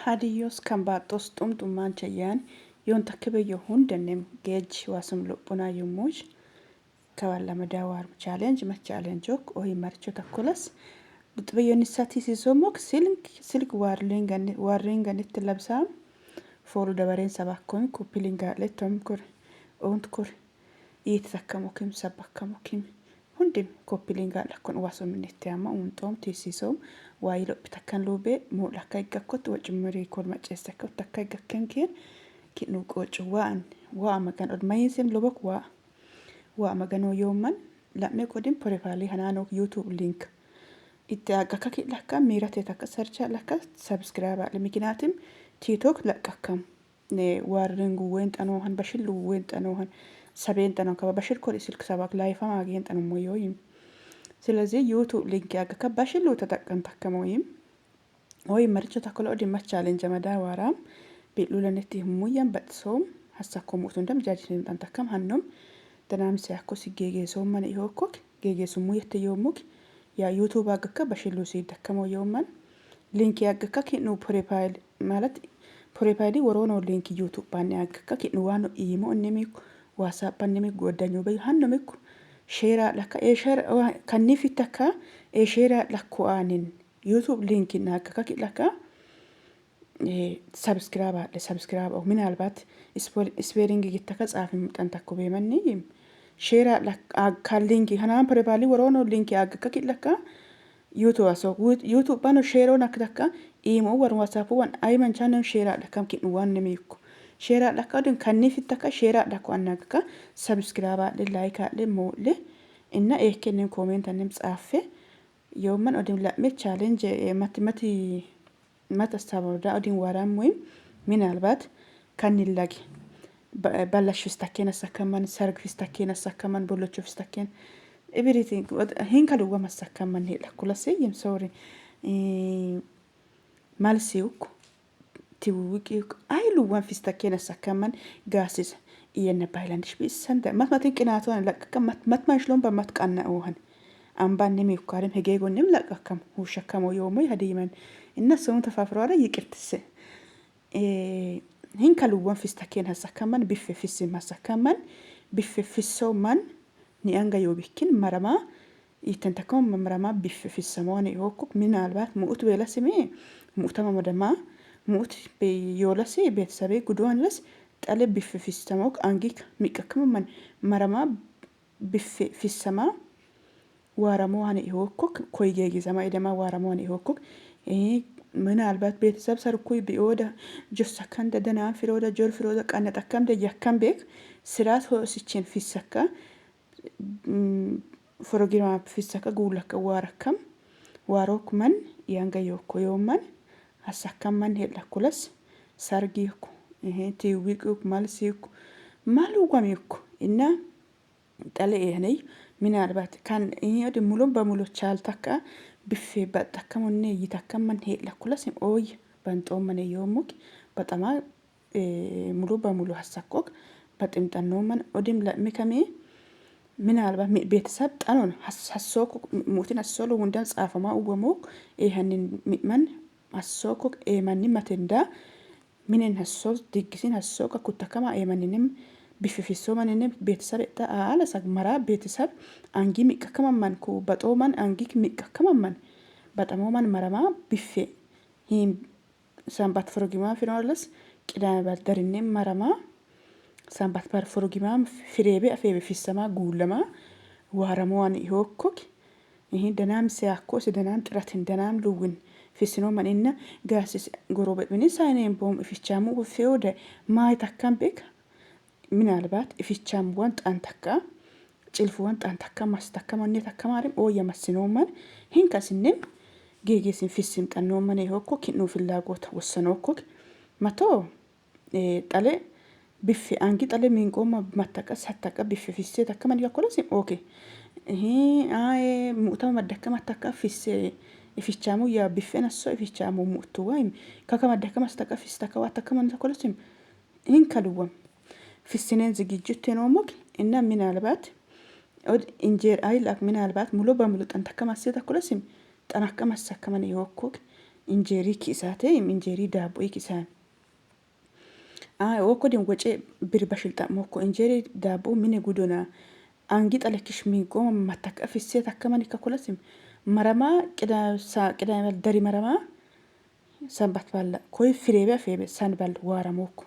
ሀዲዮስ ከምባጦስ ጡምጡማንቸያን yoon takkebeyo hundenem geej wasum lophona yomuj kawalamada challenge ma challenge ok ohi marcho takkolas duxbeyonisati sisomok silk silk warringanitti labsaam foolu dabareen sabakkomi koppilingaaletom kor ont kor iitisakkamokim sabbakkamokim hundim koppilingaalakkon wasominitteama unxoom tisisom waayi lophitakkan luube muulakka iggakkot wacumiri kol maceessakka takka iggakken kinu qocu waan waa magan odmayinsem lobok waa waa magano yoman lame kodin profile hanano YouTube link itti agakka kidlakka miirate takka search lakka subscribe lemikinatim TikTok lakkakam ne warringu wentanohan bashillu wentanohan sabentano kaba bashir kor isilk sabak ላይፋ ማግኘት ነው ሞዮይም። ስለዚህ YouTube link ያገካ ባሽሉ ተጠቀም ተከሞይም ወይ መርቾ ተከሎ ኦዲ ማቻሌንጀ መዳ ዋራም ቢሉለነቲ ሙያን በጥሶም ሀሳኮሙቱ እንደም ጃጅን ጠንተከም ሀኖም ደናም ሲያኮ ሲጌጌሶም መን ይሆኮክ ጌጌሱሙ የትየሙክ ያ YouTube አገካ በሽሉ ሲደከመው የውመን link ያገካ ኪኑ profile ማለት profile ወሮኖ link YouTube ባን ያገካ ኪኑ ዋኖ ኢሞ እነሚኩ WhatsApp እነሚ ጎዳኞ በይ ሀኖሚኩ share ለካ ኤ share ከኒፊተካ ኤ share ለኩ አኒን YouTube link ናገካ ኪለካ subscribe አለ subscribe ምናልባት spelling gittaka ጻፊ ምጠንተኩ ቤመኒ share ካሊንኪ ከናን profile ወሮኖ link አገካ ኪለካ YouTube aso YouTube bano share nakdaka imo war WhatsApp wan ayman channel share lakam kin wan nemiku share lakka dun kanni fittaka share lakko annagaka subscribe le like le molle inna ekennen comment anem tsaffe yomman odim lame challenge mati mati mata odin waram ወይም ምናልባት ከኒላጊ ባላሽ ፍስታኬን አሳከማን ሰርግ ፍስታኬን አሳከማን ቦሎቾ ፍስታኬን everything hinkaluwa masakkaman hedhakulaseyim sorry malsiuk tiwiwiqiuk ayluwan fistaken asakaman gaasisa iyana baylandish bisanda matmatin qinaatuan laqaka matman shlomba matqanna ohan ambannem yukkarim hegeegonnem laqakam hushakamo yomoy hadiman inna somu tafafroara yiqirtise hinkaluwan fistaken hasakaman biffe fissim hasakaman biffe fissoman nianga yobikin marama ይተንተከም መምረማ ቢፍ ፊሰሞን ይወኩክ ምናልባት ሙኡት ቤለስሜ ሙኡተማ መደማ ሙኡት ዮለሴ ቤተሰቤ ጉድዋን ለስ ጠለ ቢፍ ፊሰሞክ አንጊክ ሚቀክመመን መረማ ቢፍ ፊሰማ ዋረሞዋን ይወኩክ ኮይጌ ጊዘማ ኢደማ ዋረሞዋን ይወኩክ ምናልባት ቤተሰብ ሰርኩይ ቢኦዳ ጆሰከንደ ደናን ፍሮዳ ጆር ፍሮዳ ቀነጠከምደ ያከም ቤክ ስራት ሆስችን ፊሰካ ፕሮግራም fisaka guulaka waarakam waarokman yanga yoko yoman asakaman hedlakulas sargiku tiwiquk malsiku maluwamiku እና ጠለ ኤህነይ ምናልባት ካን ይሄ ሙሉ በሙሉ ቻልተካ ብፌ በጠከሙኔ ይተከመን ሄድለኩለስ ኦይ በንጦመን ዮሙክ በጠማ ሙሉ በሙሉ ሀሳኮክ በጥምጠኖመን ኦዲም ለሚከሜ ምናልባት ቤተሰብ ጠኖን ሀሶኮ ሙትን ሀሶሎ ሁንዳን ጻፈማ uwwamook eehanin mi'man hassooko eemanni matenda minen hasso diggisin hassoka kuttakama eemanninim bififisomanine ቤተሰብ አለሳ መራ ቤተሰብ አንጊ ሚቀከመመን ኩ በጦመን አንጊ ሚቀከመመን በጠሞመን መረማ ቢፌ ሂም ሰንባት ፍሮጊማ ፊኖለስ ቅዳሜ ባልደርኔ መረማ ሰንባት bar ፍሮጊማ ፍሬቤ አፌቤ ፊሰማ ጉለማ ዋረሞዋን ይሆኮክ ይሄ ደናም ሲያኮስ ደናም ጥረትን ደናም ልውን ፊስኖ መንና ጋሲስ ጎሮቤት ምን ሳይኔን ቦም ኢፊቻሙ ፌወደ ማይታካም ቤክ ምናልባት ኢፊቻምዋን ጣንተካ ጭልፍዋን ጣንተካ ማስተካ ማኔ ተከማሪም ኦየ መስኖመን ሂንከስንም ጌጌስን ፊስም ጠኖመን ይሆኮ ኪኑ ፍላጎት ወሰኖኮ መቶ ጠሌ ቢፌ አንጊ ጠሌ ሚንቆማ ማተቀ ሰተቀ ቢፌ ፊሴ ተከመን ያኮለስ ኦኬ ይሄ አይ ሙእተማ መደከ ማተካ ፊሴ ifichaamu ya biffen asso ifichaamu mu'tu waim kaka maddaka mastaka fistaka watakkaman takolesim hinkaluwam ፊስኔን ዝግጅት ኖሞክ እና ምናልባት እንጀር አይላክ ምናልባት ሙሉ በሙሉ ጠንተከ ማሴ ተኮለሲም ጠናከ ማሳከመን ይወኩክ እንጀሪ ኪሳቴ እንጀሪ ዳቦ ኪሳን ወኮዲን ወጨ ብር በሽልጣ ሞኮ እንጀሪ ዳቦ ምን ጉዶና አንጊ ጠለክሽ ሚንቆ ማታቀፍ ሴት አከማን ከኮለስም መረማ ቅዳ ደሪ መረማ ሰንበት ባላ ኮይ ፍሬቤ ፌቤ ሰንበል ዋረሞኩ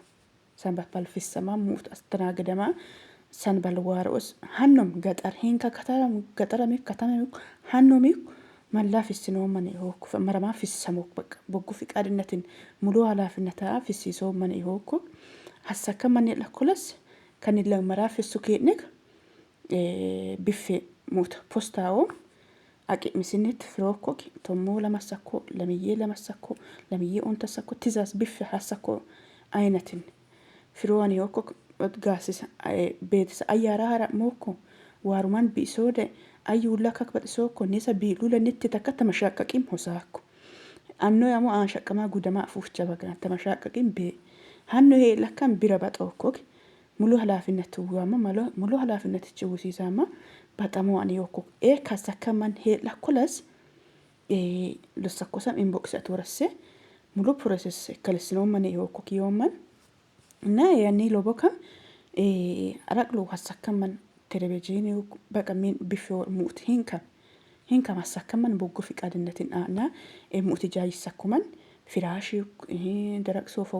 ሰንበት ባል ፊሰማ ሙት አስተናግደማ ሰንበል ዋረኦስ ሃኖም ገጠር ሂንካ ገጠረሚ ከተማሚ ሃኖሚ መላ ፊስኖ መን ሆኩ መረማ ፊሰሞክ በቃ በጎ ፍቃድነትን ሙሉ ኃላፊነታ ፊሲሶ መን ሆኩ ሀሰከ መን ለኮለስ ከኒለ መራ ፊሱ ኬንክ ቢፌ ሙት ፖስታኦ አቂምስነት ፍሮኮ ቶሞ ለማሳኮ ለምዬ ለማሳኮ ለምዬ ኦንተሳኮ ትእዛዝ ቢፌ ሀሳኮ አይነትን ፍሮዋን ዮኮ ጋሲስ ቤትስ አያራ ሀራ ሞኮ ዋሩማን ቢሶደ አዩላ ከክ በጥሶኮ ኔሰ ቢሉ ለኔት ተከ ተመሻቀቂም ሆሳኮ አኖ ያሞ አንሸቀማ ጉደማ አፉፍቻ በጋ ተመሻቀቂም ቤ ሀኖ ሄ ለካም ቢረ በጦኮክ ሙሉ ኃላፊነት ዋማ ሙሉ ኃላፊነት ችውሲሳማ በጣም ዋን ዮኮ ኤ ካሳከማን ሄ ለኮለስ ሎሳኮሳም ኢንቦክስ አትወረሴ ሙሉ ፕሮሰስ ከለስኖ መን ዮኮ ኪዮመን እና ያኔ ሎቦከም አራቅሎ ሀሳከመን ቴሌቪዥን በቃ ሚን ቢፌ ሙት ሂንከም ሀሳከመን ቦጎ ፍቃድነትን አና ሙት ጃይሳኩመን ፍራሽ ደረቅ ሶፋ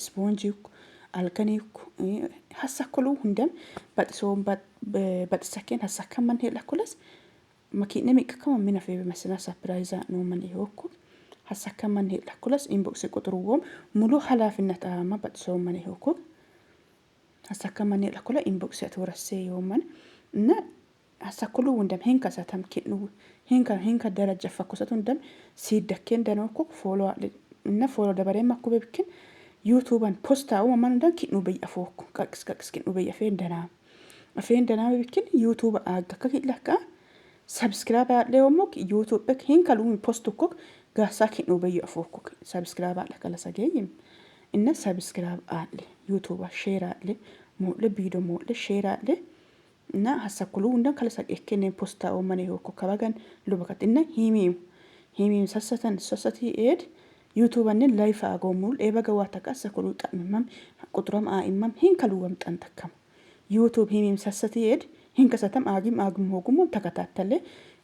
ስፖንጅ አልገኒ ሀሳኮሉ ሁንደም በጥሶን በጥሰኬን ሀሳከመን ሄላኮለስ መኪነ ሚቅከመ ሚነፌ መስና ሳፕራይዛ ኖመን ይወኩ ሀሳከመን ሄላኮለስ ኢንቦክስ ቁጥሩዎም ሙሉ ኃላፊነት አማ በጥሶመን ይወኩ ሀሳከመን ሄላኮለ ኢንቦክስ ያትወረሴ ይወመን እና ሀሳኮሉ ወንደም ሄንከ ሰተም ኪኑ ሄንከ ሄንከ ደረጃ ፈኩሰቱ እንደም ሲደኬን ደነኮ ፎሎ እና ፎሎ ደበሬ ማኩቤ ብክን ዩቱበን ፖስታ uumamaan hundan kidhu biyya afookku qaqqis qaqqis kidhu biyya afeen danaa afeen danaa bikin ዩቱብ አጋ ከኪለካ ሰብስክራይብ ያለውሞክ ዩቱብ ሂንከሉም ፖስት እኮ ጋሳ kidhu biyya afookku ሰብስክራይብ አለ ከለሰገይም እና ሰብስክራይብ አለ ዩቱብ ሼር አለ ሞለ ቪዲዮ ሞለ ሼር አለ እና ሀሳኩሉ hundan ከለሰ ኤኬኔ ፖስታ ኦመኔ ሆኮ ከበገን ሉበከት እና ሂሚም ሂሚም ሰሰተን ሰሰቲ ኤድ ዩቱበንን ላይፍ አጎሙል ኤበገ ዋተቃሰ ኩሉ ጠምመም ቁጥሮም አኢመም ሂንከሉወም ጠንተከም ዩቱብ ሂሚም ሰሰቲ ኤድ ሂንከሰተም አጊም አግም ሆጉሞም ተከታተለ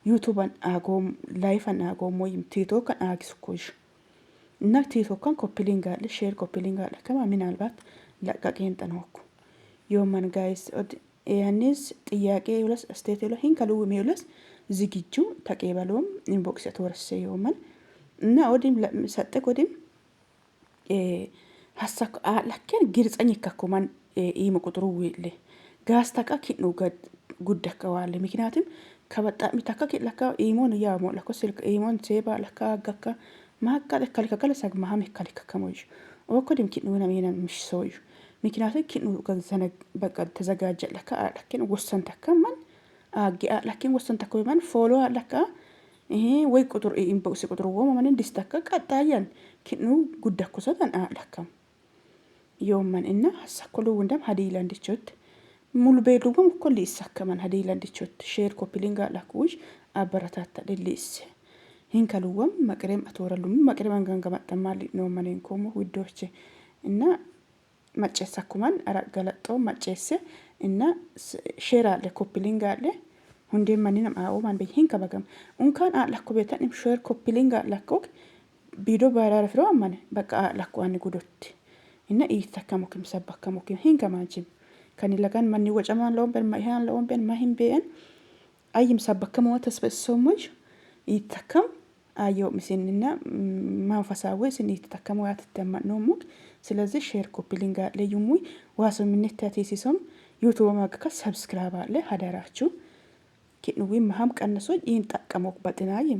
ዩቱበን አጎም ላይፈን አጎሞይም ቲቶከን አጊስኮሽ እና ቲቶከን ኮፒሊንጋለ ሼር ኮፒሊንጋለ ከማ ምናልባት ለቀቄን ጠንሆኩ ዮመን ጋይስ ያኔስ ጥያቄ ሁለስ አስተያየት ሁለ ሂንከሉው ሜውለስ ዝግጁ ተቀበሎም ኢንቦክስ ተወረሰ ዮመን እና ወዲም ሰጠቅ ወዲም ሀሳክ ለከን ግርጸኝ ከኮማን ኢሞ ቁጥሩ ዊል ጋስታቃ ኪኑ ጉደከ ዋለ ምክንያቱም ከበጣሚ ታካ ኪለካ ኢሞን ያሞ ለኮ ስልክ ኢሞን ሴባ ለካ አጋካ ማካ ለካ ለካ ማሃም ከልከ ከሞይ ወኮዲም ኪኑ ነሚና ምሽሶይ ምክንያቱም ኪኑ ገዘነ በቃ ተዘጋጀ ለካ ለከን ወሰን ተከማን አጊ ለከን ወሰን ተከማን ፎሎ ለካ ይሄ ወይ ቁጥር ኢንቦክስ ቁጥር ወማ ማንን ዲስተካ ቀጣያን ኪኑ ጉዳኩሰተን አለከም ዮመን እና ሀሳኮሉ ወንደም ሀዲላ እንድቾት ሙሉ ቤሉም እኮ ሊሳከመን ሀዲላ እንድቾት ሼር ኮፒሊንጋ ላኩሽ አበረታታ ሊስ ሂንከሉወም መቅሬም አትወረሉም መቅሬም አንገንገማጠማል ነው ማንን ኮሞ ውዶች እና መጨሳኩማን አራገለጦ መጨሰ እና ሼር አለ ኮፒሊንጋ አለ hundeen manninam aa'oo biyya hin kabagam unkaan lakko beetan im sheer koppilinga lakkok biido baaraara firoo ammane bakka lakko ani gudotti inna iitakkamokim sabbakkamokim hin kamaanchim kan lagan manni wacamaan loon ben ma ihan loon ben ma hin been ayyim sabbakkamoo tasbessomoy iittakam አየው ምስንና መንፈሳዊ ስን ይተጠቀሙ ያትተማኖሙክ ስለዚህ ሼር ኮፒሊንግ ለዩሙይ ዋሶ ምንታቴሲሶም ዩቱብ ማግካ ሰብስክራይብ አለ ሀደራችሁ ኪንዊ መሀም ቀንሶ ይህን ጠቀሞክ በጥናይም